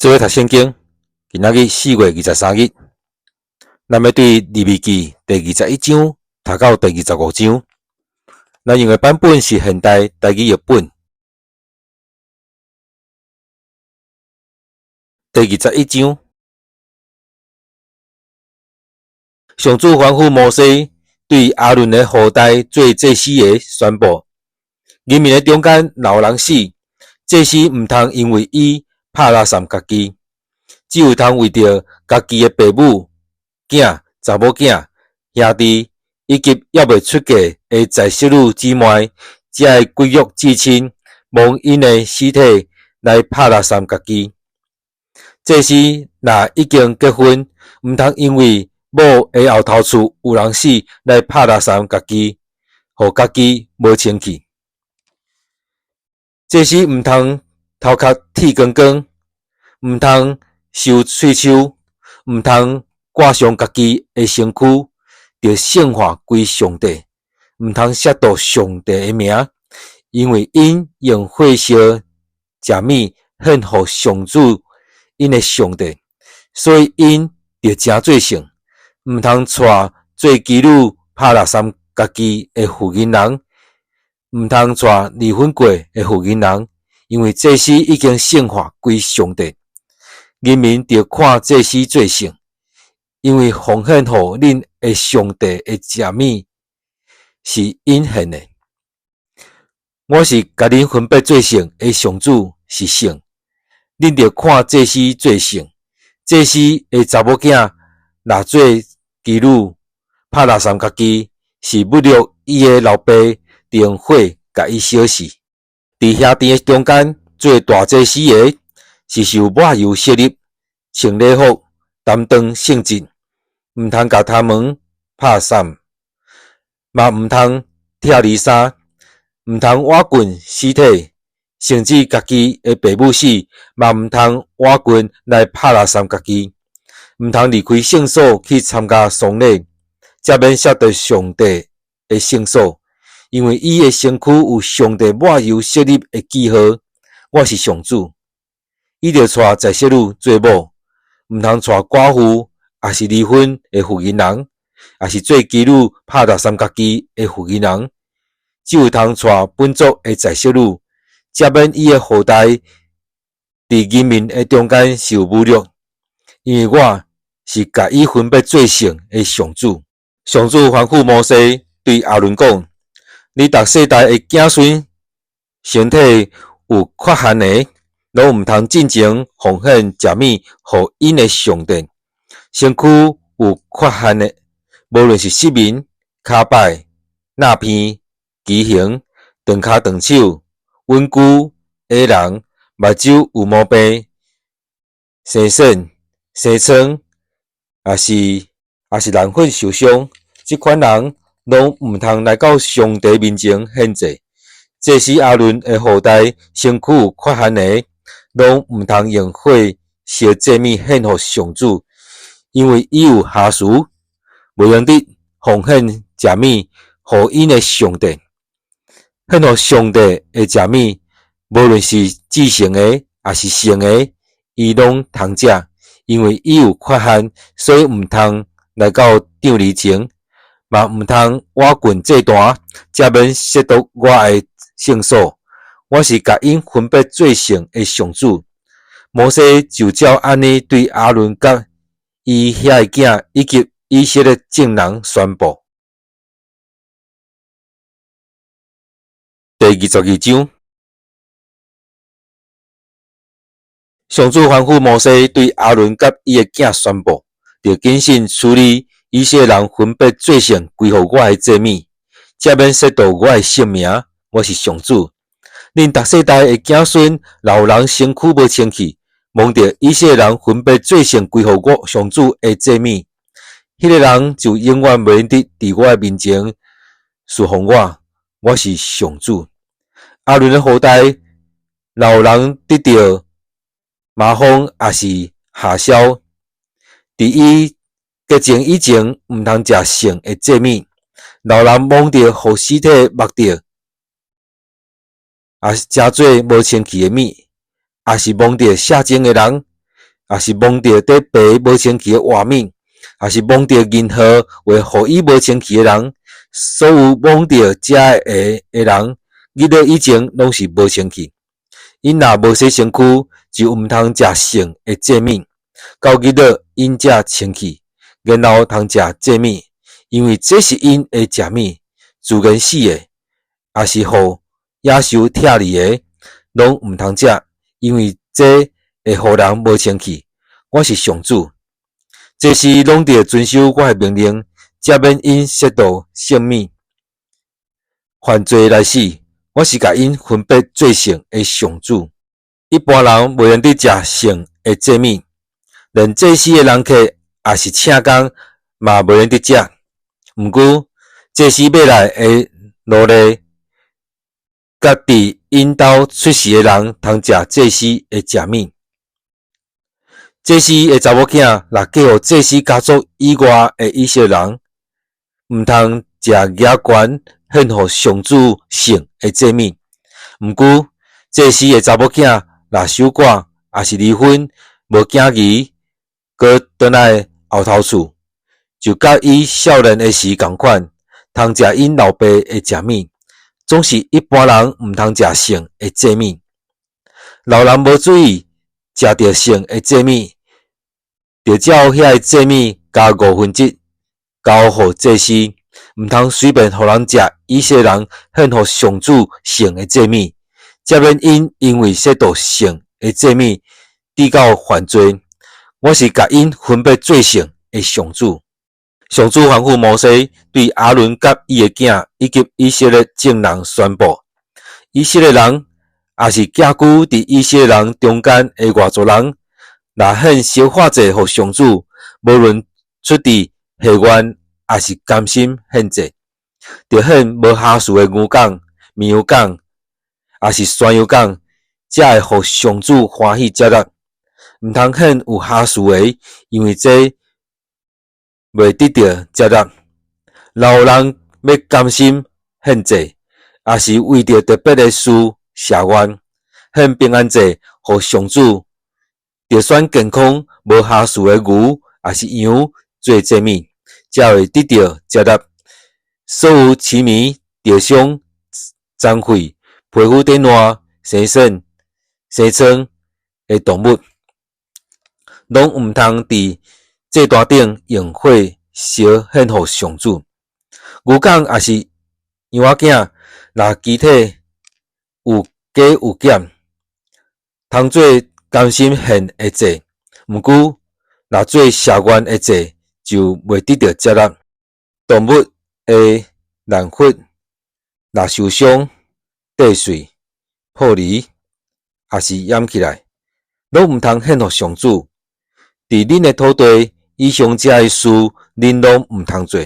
做伙讀聖經，今仔日4月23日，咱欲對利未記第二十一章讀到第二十五章。咱用的版本是現代台語譯本。第二十一章，上主吩咐摩西對亞倫的後代做祭司的宣布：人民的中間若有人死，祭司毋通因為伊拍垃圾家己，只有通為著家己的爸母、囝、查某囝、兄弟以及猶未出嫁的在室女姊妹，遮的骨肉至親，摸𪜶的屍體來拍垃圾家己。祭司若已經結婚，毋通因為某的後頭厝有人死來拍垃圾家己，予家己無清氣。祭司毋通頭殼剃光光，毋通修喙鬚，毋通割傷家己的身軀，著聖化歸上帝，毋通褻瀆上帝的名，因為𪜶用火燒食物獻予上主𪜶的上帝，所以𪜶著成做聖。毋通娶做妓女拍垃圾家己的婦人人，毋通娶離婚過的婦人人。因為祭司已經聖化歸上帝，人民著看祭司做聖，因為奉獻予恁的上帝的食物是𪜶獻的。我是共恁分別做聖的上主是聖，恁著看祭司做聖。祭司的查某囝若做妓女，拍垃圾家己，是侮辱伊的老爸，著用火共伊燒死。佇兄弟的中間做大祭司的，是受抹油設立，穿禮服，擔當聖職，毋通共頭毛拍散，嘛毋通拆離衫，毋通倚近屍體，甚至家己的爸母死，嘛毋通倚近來拍垃圾家己，毋通離開聖所去參加喪禮，才免褻瀆上帝的聖所。因為伊的身軀有上帝抹油設立的記號，我是上主。伊著娶在室女做某，毋通娶寡婦，抑是離婚的婦人人，抑是做妓女拍垃圾家己的婦人人，只有通娶本族的在室女，才免伊的後代佇人民的中間受侮辱。因為我是共伊分別做聖的上主。上主吩咐摩西對亞倫講：你逐世代的子孫身體有缺陷的，攏毋通進前奉獻食物予𪜶的上帝。身軀有缺陷的，無論是失明、跤擺、衲鼻、畸形、斷跤斷手、穩龜、啞人、目睭有毛病、生癬、生瘡，抑是難粉受傷，這款人攏毋通來到上帝面前獻祭。祭司亞倫的後代身軀有缺陷的，攏毋通用火燒祭物獻予上主，因為伊有瑕疵，袂用得奉獻食物予𪜶的上帝。獻予上帝的食物，無論是制成的，抑是生的，伊攏通食，因為伊有缺陷，所以毋通來到帳籬前，嘛毋通倚近祭壇，才免褻瀆我的聖所。我是共𪜶分別做聖的上主。摩西就照按呢對亞倫佮伊遐的囝以及以色列眾人宣布。第二十二章，上主吩咐摩西對亞倫佮伊的囝宣布，著謹慎處理以色列人分別做聖歸予我的祭物，才免褻瀆我的聖名。我是上主。恁逐世代的子孫，若有人身軀無清氣，摸著以色列人分別做聖歸予我上主的祭物，彼個人就永遠袂用得佇我的面前事奉我。我是上主。亞倫的後代，若有人得著麻風抑是痂痟，佇伊潔淨以前，毋通食聖的祭物。若有人摸著予屍體目著，抑是成做無清氣的物，抑是摸著卸精的人，抑是摸著佇地無清氣的活物，抑是摸著任何話予伊無清氣的人，所有摸著這个的人，日落以前攏是無清氣。𪜶若無洗身軀，就毋通食聖的祭物。到日落，𪜶才清氣，然後通食祭物，因為這是𪜶的食物，自然死的，抑是予野獸拆離的，攏毋通食，因為這會予人無清氣。我是上主，祭司攏著遵守我的命令，才免因褻瀆聖物，犯罪來死。我是共𪜶分別做聖的上主。一般人袂用得食聖的祭物，連祭司的人客抑是請工嘛袂用得食。毋過，祭司買來的奴隸，佮佇𪜶兜出世的人通食祭司的食物。祭司的查某囝若嫁予祭司家族以外的以色列人，毋通食額懸獻予上主聖的祭物。毋過，祭司的查某囝若守寡，抑是離婚，無囝兒，閣轉來後頭厝，就佮伊少年的時仝款，通食𪜶老爸的食物。總是一般人毋通食聖的祭物。老人無注意，食著聖的祭物，著照遐个祭物加五分之一交予祭司，毋通隨便予人食以色列人獻予上主聖的祭物，才免𪜶因為褻瀆聖的祭物，致到犯罪。我是共𪜶分別做聖的上主。上主吩咐摩西對亞倫佮伊的囝以及以色列眾人宣布：以色列人，抑是寄居佇以色列人中間的外族人，若獻燒化祭予上主，無論出自意願，抑是甘心獻祭，著獻無瑕疵的牛犅、綿羊犅，抑是山羊犅，才會予上主歡喜接納。毋通獻有瑕疵的，因為這袂得著接納。若有人欲甘心獻祭，抑是為著特別的事謝願，獻平安祭予上主，著選健康無瑕疵的牛抑是羊做祭物，才會得著接納。所有痴迷、著傷、殘廢、皮膚短爛、生癬、生瘡的動物，攏毋通佇祭壇頂用火燒獻予上主。牛犅抑是羊仔囝，若肢體有加有減，通做甘心獻的祭。毋過，若做謝願的祭，就袂得著接納。動物的爛髮，若受傷、綴碎、破離，抑是掩起來，攏毋通獻予上主。佇恁的土地，以上這个事，恁攏毋通做。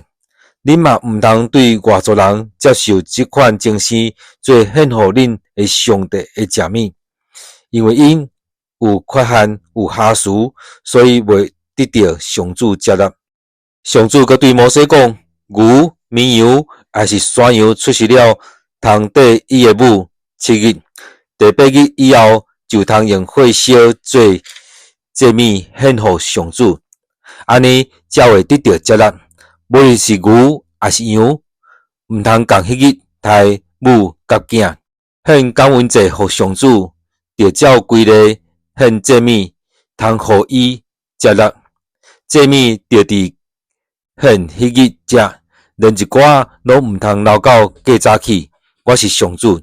恁嘛毋通對外族人接受這款情形做獻予恁的上帝的食物，因為𪜶有缺陷、有瑕疵，所以袂得著上主接納。上主閣對摩西講：牛、綿羊抑是山羊出世了，通綴伊的母7日，第八日以後就通用火燒做祭物獻予上主，按呢才會得著接納。無論是牛抑是羊，毋通仝彼日刣母佮囝。獻感恩祭予上主，著照規例獻祭物，通予伊接納。祭物著佇獻彼日食，連一寡仔攏毋通留到過早起。我是上主，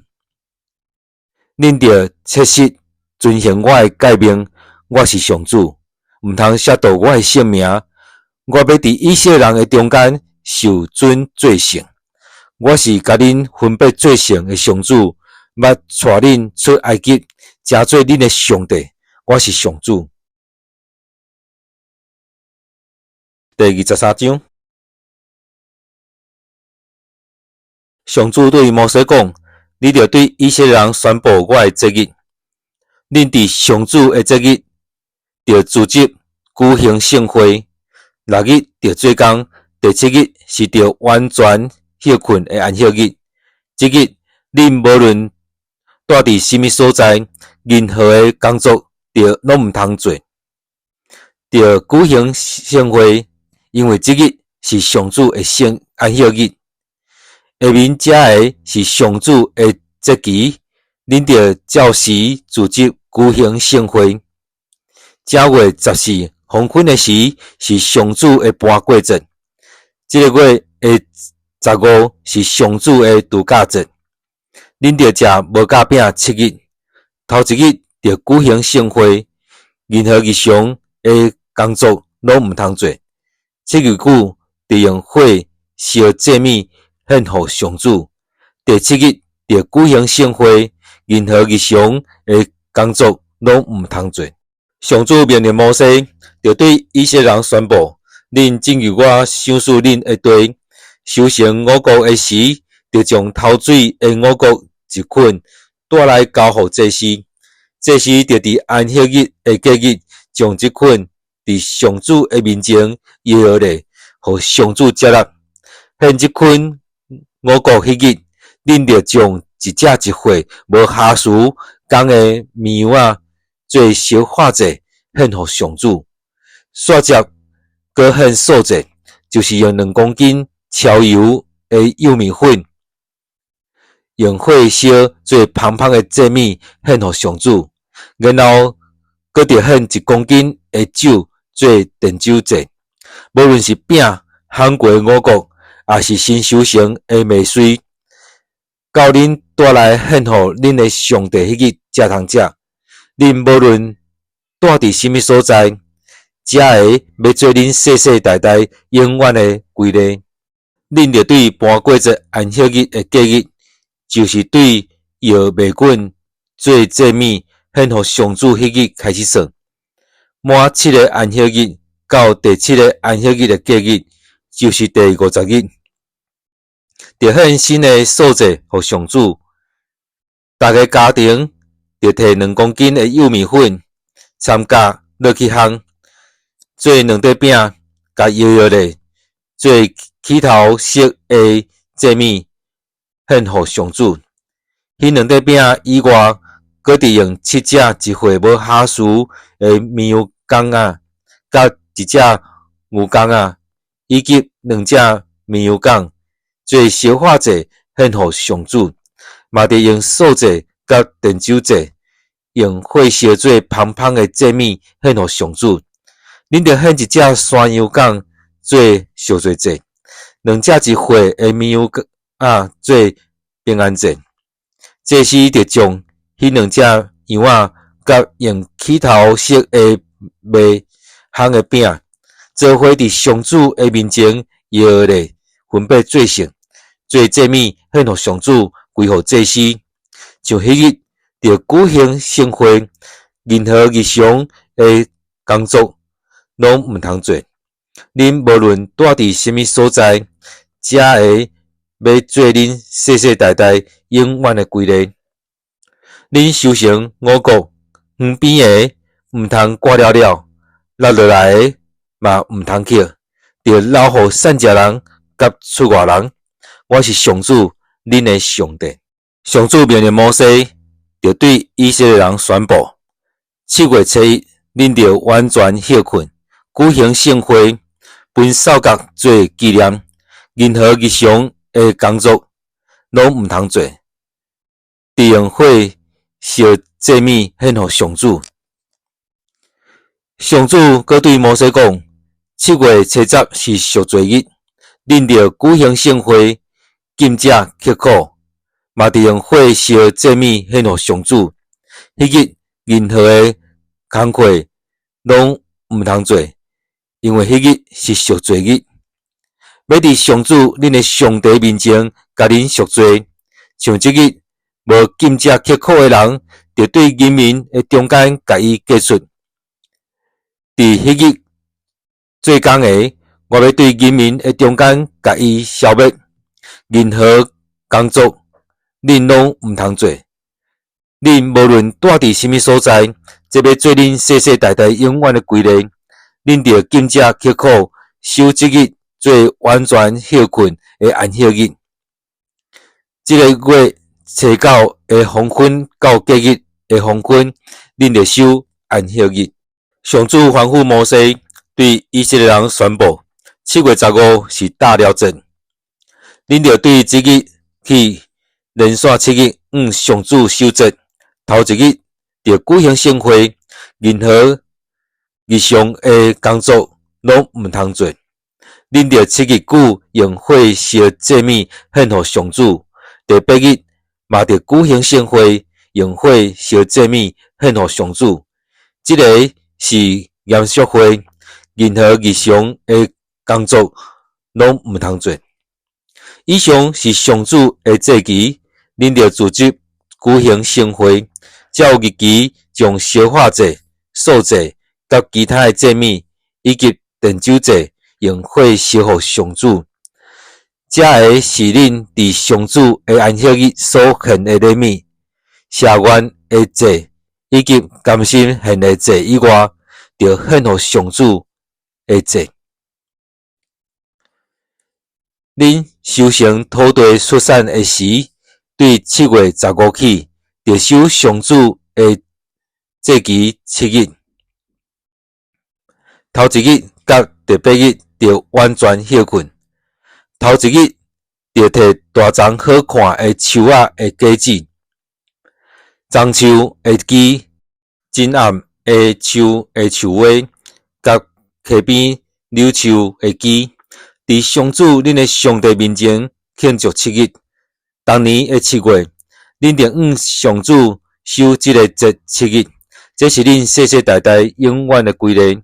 恁著切實遵行我的誡命。我是上主，毋通褻瀆我的聖名。我欲佇以色列人的中間受尊做聖。我是共恁分別做聖的上主，捌帶恁出埃及，成做恁的上帝。我是上主。第23章，上主對摩西講：你著對以色列人宣布我的節日。恁佇上主的節日，著組織舉行聖會，六日著做工，第七日是著完全歇睏的安息日。這日，恁無論蹛佇啥物所在，任何的工作著攏毋通做。著舉行聖會，因為這日是上主的聖安息日。下面這个是上主的節期，恁著照時組織舉行聖會。正月十四黃昏的時是上主的盤過節，這个月的十五是上主的度假節。恁著食無酵餅七日，頭一日著舉行聖會，任何日常的工作攏毋通做。七日久，著用火燒祭物獻予上主。第七日著舉行聖會，任何日常的工作攏毋通做。上主命令摩西，著對以色列人宣布：恁進入我賞賜恁的地，收成五穀的時，著將頭水的五穀一捆帶來交予祭司。祭司著佇安息日的隔日，將這捆佇上主的面前搖搖咧，予上主接納。獻這捆五穀彼日，恁著將一隻一歲無瑕疵公的綿羊仔做燒化祭獻予上主。煞接閣獻素祭，就是用2公斤超油的幼麵粉，用火燒做芳芳的祭物獻予上主。然後閣著獻1公斤的酒做奠酒祭。無論是餅、烘過的五穀，抑是新收成的麥穗，到恁帶來獻予恁的上帝彼日才通食。恁無論蹛佇啥物所在，這个欲做恁世世代代永遠的規例。恁著對盤過節安息日的隔日，就是對搖麥棍做祭物獻予上主彼日開始算，滿七个安息日到第七个安息日的隔日，就是第50日，著獻新的素祭予上主。逐个家庭著提2公斤的幼麵粉，摻酵落去烘，做兩塊餅，共搖搖咧，做起頭熟的祭物獻予上主。彼兩塊餅以外，閣著用七隻一歲無瑕疵的綿羊公仔，佮一隻牛公仔，以及兩隻綿羊公，做燒化祭獻予上主。嘛著用素祭佮奠酒祭，用火燒做芳芳的祭物獻予上主。恁著獻一隻山羊公做贖罪祭，兩隻一歲的綿羊仔做平安祭。祭司著將彼兩隻羊仔佮用起頭熟的麥烘的餅，做伙佇上主的面前搖咧，分別做聖，做祭物獻予上主，歸予祭司。像彼日著舉行聖會，任何日常的工作攏毋通做。恁無論蹛佇啥物所在，這个欲做恁世世代代永遠的規例。恁收成五穀，園邊的毋通割了了，落落來的嘛毋通抾，著留予散食人佮出外人。我是上主，恁的上帝。上主命令摩西，著對以色列人宣布：7月初一，恁著完全歇睏，舉行聖會，分掃角做紀念。任何日常的工作攏毋通做，著用火燒祭物獻予上主。上主閣對摩西講：7月初十是贖罪日，恁著舉行聖會，禁食刻苦，嘛著用火燒祭物獻予上主。彼日任何的工課攏毋通做，因為彼日是贖罪日，欲佇上主恁的上帝面前共恁贖罪。像這日無禁食刻苦的人，著對人民的中間共伊革出。佇彼日做工的，我欲對人民的中間共伊消滅。任何工作恁攏毋通做。恁無論蹛佇啥物所在，這欲做恁世世代代永遠的規例。恁著禁食刻苦，守這日做完全歇睏的安息日。這个月初九的黃昏到隔日的黃昏，恁著守安息日。上主吩咐摩西，對以色列人宣布：7月15是大寮節，恁著對這日起連紲7日，向上主守節。頭一日著舉行聖會，任何日常的工作攏毋通做。恁著7日久用火燒祭物獻予上主。第八日嘛著舉行聖會，用火燒祭物獻予上主。這个是嚴肅會，任何日常的工作攏毋通做。以上是上主的節期，恁著組織舉行聖會，照日期將燒化祭、素祭佮其他的祭物，以及奠酒祭，用火燒予上主。這个是恁佇上主的安息日所獻的禮物，謝願的祭以及甘心獻的祭以外，著獻予上主的祭。恁收成土地出產的時，對7月15起，著守上主的節期七日。頭一日佮第八日著完全歇睏。頭一日著提大叢好看的樹仔的果子，樟樹的枝、真暗的樹的樹尾，佮溪邊柳樹的枝，佇上主恁的上帝面前慶祝七日。當年的7月，恁著向上主守這个節七日，這是恁世世代代永遠的規例。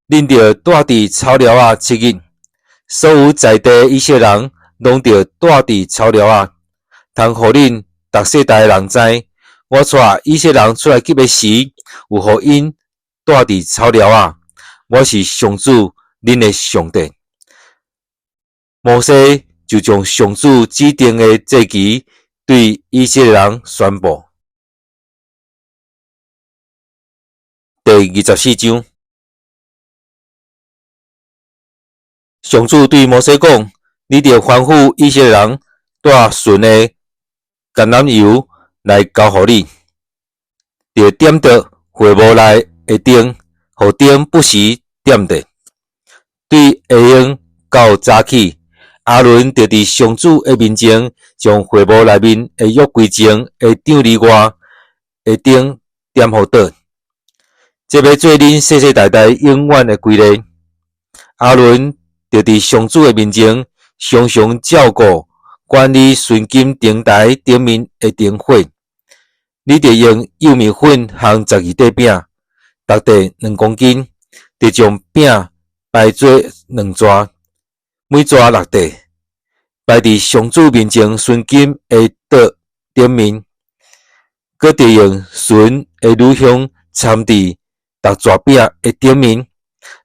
恁著蹛佇草寮仔七日，所有在地的以色列人攏著蹛佇草寮仔，通予恁逐世代的人知，我帶以色列人出埃及的時，有予𪜶蹛佇草寮仔。我是上主恁的上帝。摩西就將上主指定的節期對以色列人宣布。第24章，上主對摩西講：你著吩咐以色列人帶純的橄欖油來交予你，著點著會幕內的燈，予燈不時點著。對下昏到早起，亞倫著佇上主的面前，將會幕內面的約櫃前的帳籬外的燈點予倒。這欲做恁世世代代永遠的規例。亞倫著佇上主的面前，常常照顧管理純金燈臺頂面的燈火。你著用幼麵粉烘12塊餅，逐塊2公斤，著將餅排做兩逝，每逝六塊，擺佇上主面前純金的桌頂面。閣著用純的乳香摻佇逐逝餅的頂面，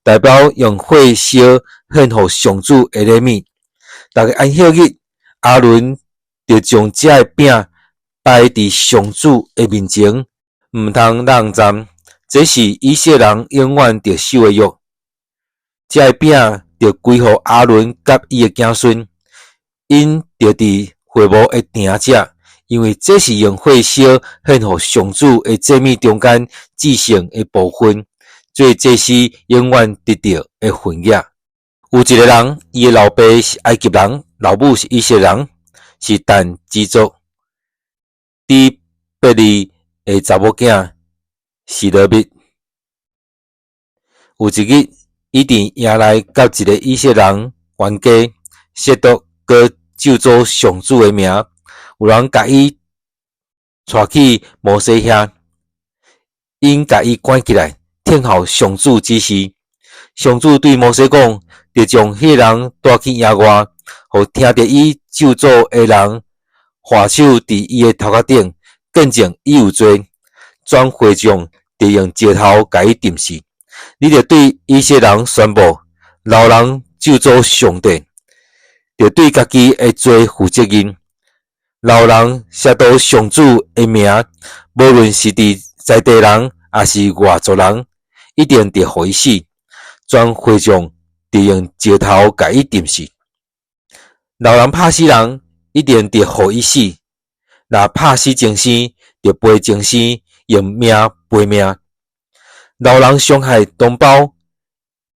代表用火燒獻予上主的禮物。逐个安息日，亞倫著將這个餅擺佇上主的面前，毋通攏鏨。這是以色列人永遠著守的約。這个餅著歸予亞倫佮伊的子孫，𪜶著佇會幕會定食，因為這是用火燒獻予上主的祭物中間至聖的部分，做祭司永遠得著的份額。有一个人，伊的老爸是埃及人，老母是以色列人，是但支族，底比利的查某囝示羅密。有一日，伊佇營內佮一个以色列人冤家，褻瀆閣咒詛上主的名。有人共伊帶去摩西遐，𪜶共伊關起來，聽候上主指示。上主對摩西講：著將彼个人帶去營外，予聽著伊咒詛的人劃手佇伊的頭殼頂，見證伊有罪。全會眾著用石頭共伊釘死。你著對以色列人宣布：老人咒詛上帝，著對家己的罪負責任。老人褻瀆上主的名，無論是佇在地人，抑是外族人，一定著予伊死。全會眾著用石頭共伊釘死。老人拍死人，一定著予伊死。若拍死前生，著賠前生，用命賠命。老人傷害同胞，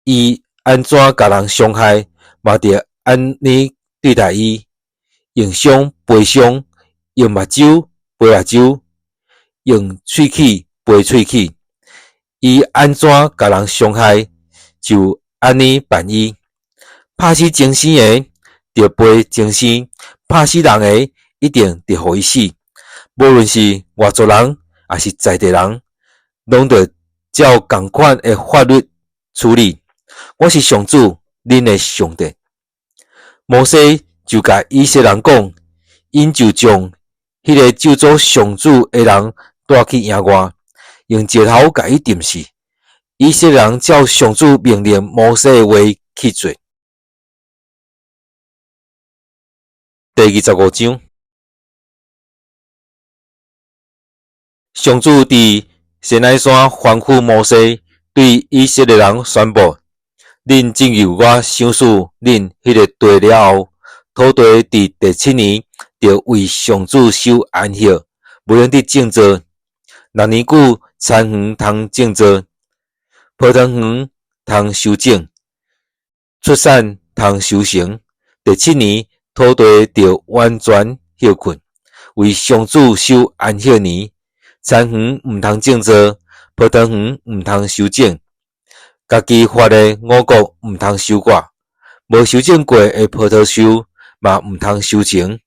伊按怎共人傷害，嘛著按呢對待伊，用傷賠傷，用目睭賠目睭，用喙齒賠喙齒。伊按怎共人傷害，就按呢辦伊。拍死精生的，著賠精生；拍死人的，一定著予伊死。無論是外族人，抑是在地人，攏著照仝款的法律處理。我是上主，恁的上帝。摩西就共以色列人講，𪜶就將彼个咒詛上主的人帶去營外，用石頭共伊釘死。以色列人照上主命令摩西的話去做。第25章，上主佇西乃山吩咐摩西，對以色列人宣布：恁進入我賞賜恁彼个地了後，土地佇第七年著為上主守安息，袂用得種作。6年久，田園通種作，葡萄園通修整，出產通收成。第七年，土地著完全歇睏，為上主守安息年。田園毋通種作，葡萄園毋通修整，家己發的五穀毋通收割，無修整過的葡萄樹嘛毋通收成。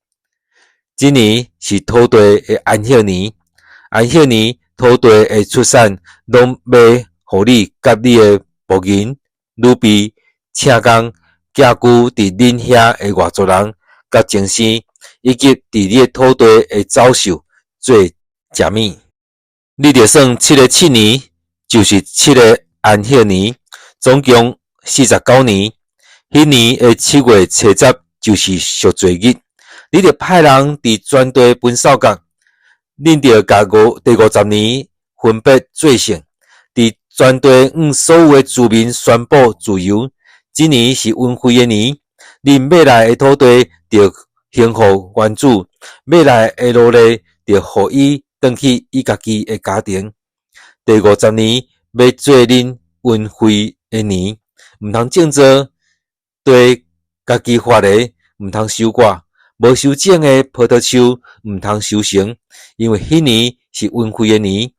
這年是土地的安息年，安息年土地的出產攏賣予你佮你的僕人、女婢、請工、寄居佇恁遐的外族人佮精生，以及佇你的土地的走獸做食物。你著算七个七年，就是七个安息年，總共49年。彼年的7月初10就是贖罪日。你著派人佇全地分掃角，恁著共第50年分別做聖，佇全地向所有的住民宣布自由。這年是恩惠的年，恁買來的土地著還予原主，買來的奴隸著予伊轉去伊家己的家庭。第五十年欲做恁恩惠的年，毋通種作，地家己發的毋通收割，無修整的葡萄樹毋通收成，因為彼年是恩惠的年。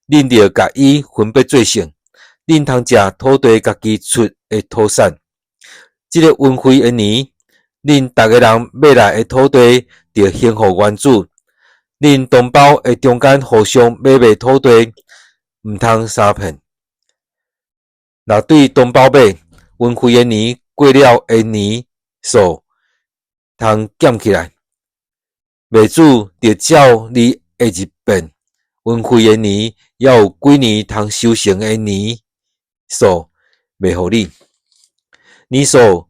恁著共伊分別做聖，恁通食土地家己出的土產。這个恩惠的年，恁逐个人買來的土地著還予原主。恁同胞的中間互相買賣土地，毋通相騙。若對同胞買，恩惠的年過了的年數通減起來。賣主著照離下一遍恩惠的年，猶有幾年通收成的年數賣予你。年數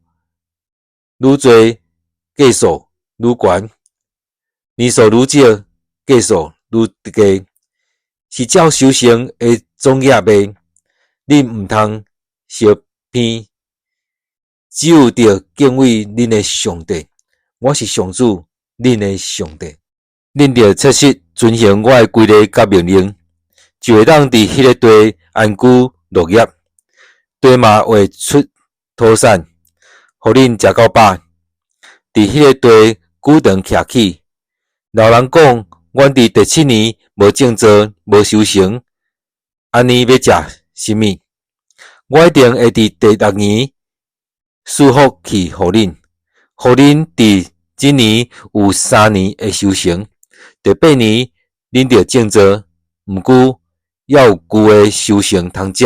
愈濟，價數愈懸；年數愈少，價數愈低，是照收成的總額賣。恁毋通相騙，只有著敬畏恁的上帝。我是上主，恁的上帝。恁著切實遵行我的規例佮命令，就會當佇彼个地安居樂業，地嘛會出土產，予恁食到飽。佇彼个地久長徛起。老人講，阮佇第七年無種作，無收成，按呢欲食啥物？我一定會佇第六年賜福氣予恁，予恁佇這年有3年的收成。第八年恁著種作，毋過猶有舊的收成通食。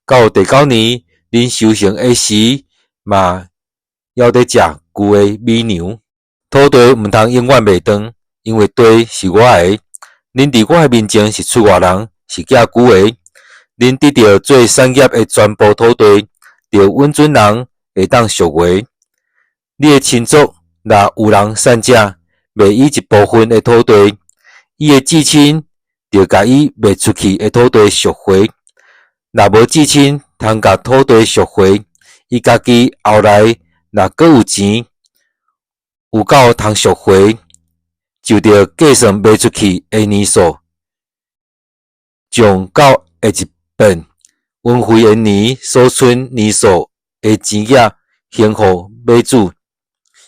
到第九年恁收成的時，嘛猶咧食舊的米糧。土地毋通永遠賣斷，因為地是我的。恁佇我的面前是出外人，是寄居的。恁得著做產業的全部土地，著允准人會當贖回。你的親族若有人散者賣伊一部分的土地，伊的至親著共伊賣出去的土地贖回。若無至親通共土地贖回，伊家己後來若閣有錢，有夠通贖回，就著計算賣出去的年數，將到下一遍恩惠的年所剩年數的錢額還予買主，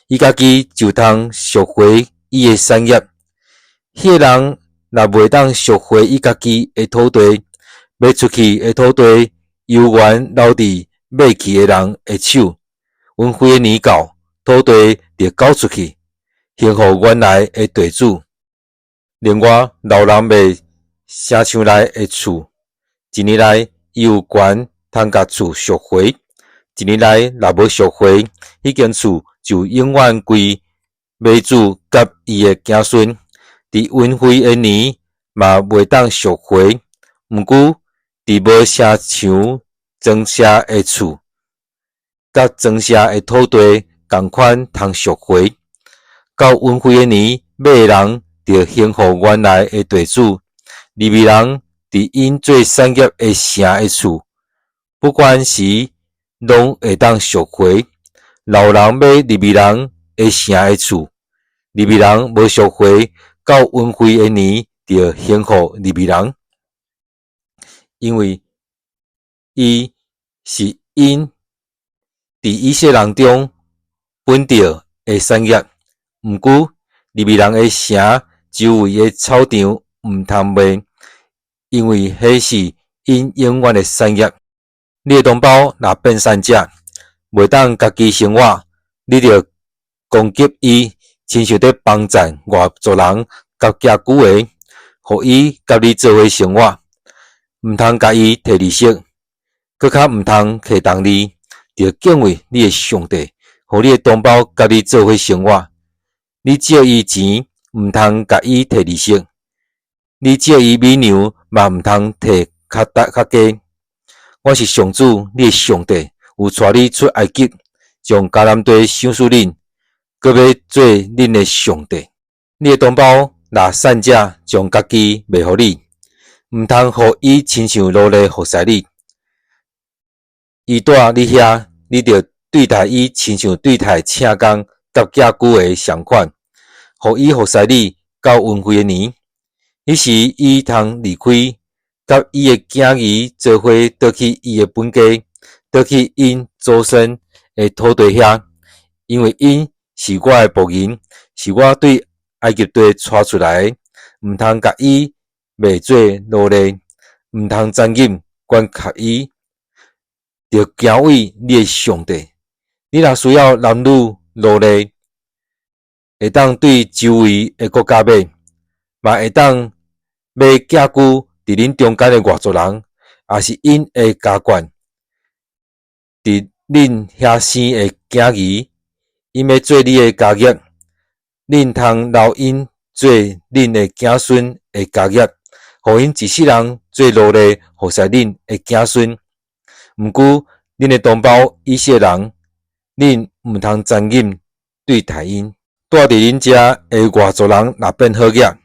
伊家己就通贖回伊的產業。彼個人若袂當贖回伊家己的土地，賣出去的土地猶原留佇買去的人的手。恩惠的年到，土地著交出去，還予原來的地主。另外，老人賣城牆內的厝，一年內伊有權通共厝贖回。一年內若無贖回，彼間厝就永遠歸買主佮伊的子孫。佇恩惠的年嘛袂當贖回。毋過，佇無城牆莊舍的厝，佮莊舍的土地仝款通贖回。到恩惠的年，買的人著還予原來的地主。利未人佇𪜶做產業的城的厝，不管時攏會當贖回。老人買利未人的城的厝，利未人無贖回，到恩惠的年，著還予利未人，因為伊是𪜶佇以色列人中分著的產業。毋過，利未人的城周圍的草場毋通賣，因為彼是𪜶永遠的產業。你的同胞若變散者，袂當家己生活，你著供給伊，親像佇幫贊外族人佮寄居的，予伊佮你做伙生活，毋通共伊提利息，閣較毋通課重利，著敬畏你的上帝，予你的同胞佮你做伙生活。你借伊錢，毋通共伊提利息；你借伊米糧，嘛毋通提較大較低。我是上主，你的上帝，有帶你出埃及，將迦南地賞賜恁，閣欲做恁的上帝。你的同胞若散者將家己賣予你，毋通予伊親像奴隸服侍你。伊蹛你遐，你著對待伊親像對待請工佮寄居的仝款，予伊服侍你到恩惠的年。彼時伊通離開，佮伊的囝兒做伙倒去伊的本家，倒去𪜶祖先的土地遐，因為𪜶是我的僕人，是我對埃及地帶出來的，毋通共伊賣做奴隸，毋通殘忍管轄伊，著敬畏你的上帝。你若需要男女奴隸，會當對周圍的國家買，嘛會當買寄居佇恁中間的外族人，抑是𪜶的家眷，佇恁遐生的囝兒，𪜶欲做你的家業，恁通留𪜶做恁的子孫的家業，予𪜶一世人做奴隸服侍恁的子孫。毋過，恁的同胞以色列人，恁毋通殘忍對待𪜶。蹛佇恁遮的外族人若變好額，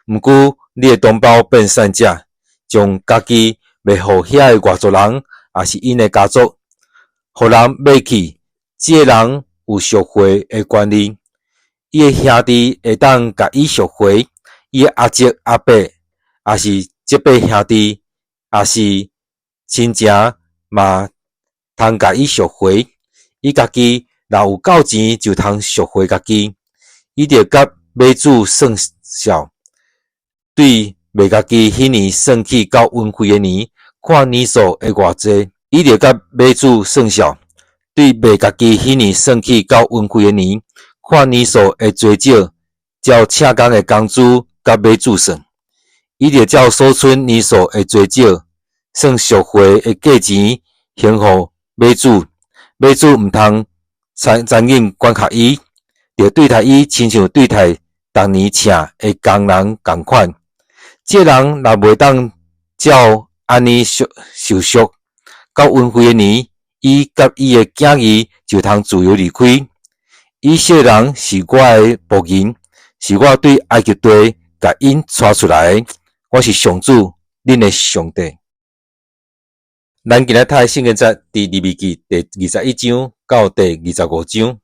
毋過你的同胞變散者，將家己賣予遐个外族人，抑是𪜶的家族，予人買去，這个人有贖回的權利。伊的兄弟會當共伊贖回，伊的阿叔阿伯，抑是叔伯兄弟，抑是親情嘛，通共伊贖回。伊家己若有夠錢，就通贖回家己。伊著佮買主算數，對賣家己彼年算起到恩惠的年，看年數會偌濟。伊著佮買主算數，對賣家己彼年算起到恩惠的年，看年數會濟少，照請工的工資佮買主算。伊著照所剩年數的濟少，算贖回的價錢，還予買主。買主毋通殘殘忍管轄伊，著對待伊親像對待逐年請的工人仝款。這人若袂當照按呢受贖，到恩惠的年，伊佮伊的囝兒就通自由離開。以色列人是我的僕人，是我對埃及地共𪜶帶出來的。我是上主，恁的上帝。咱今仔讀的聖經節佇利未記第21章到第25章。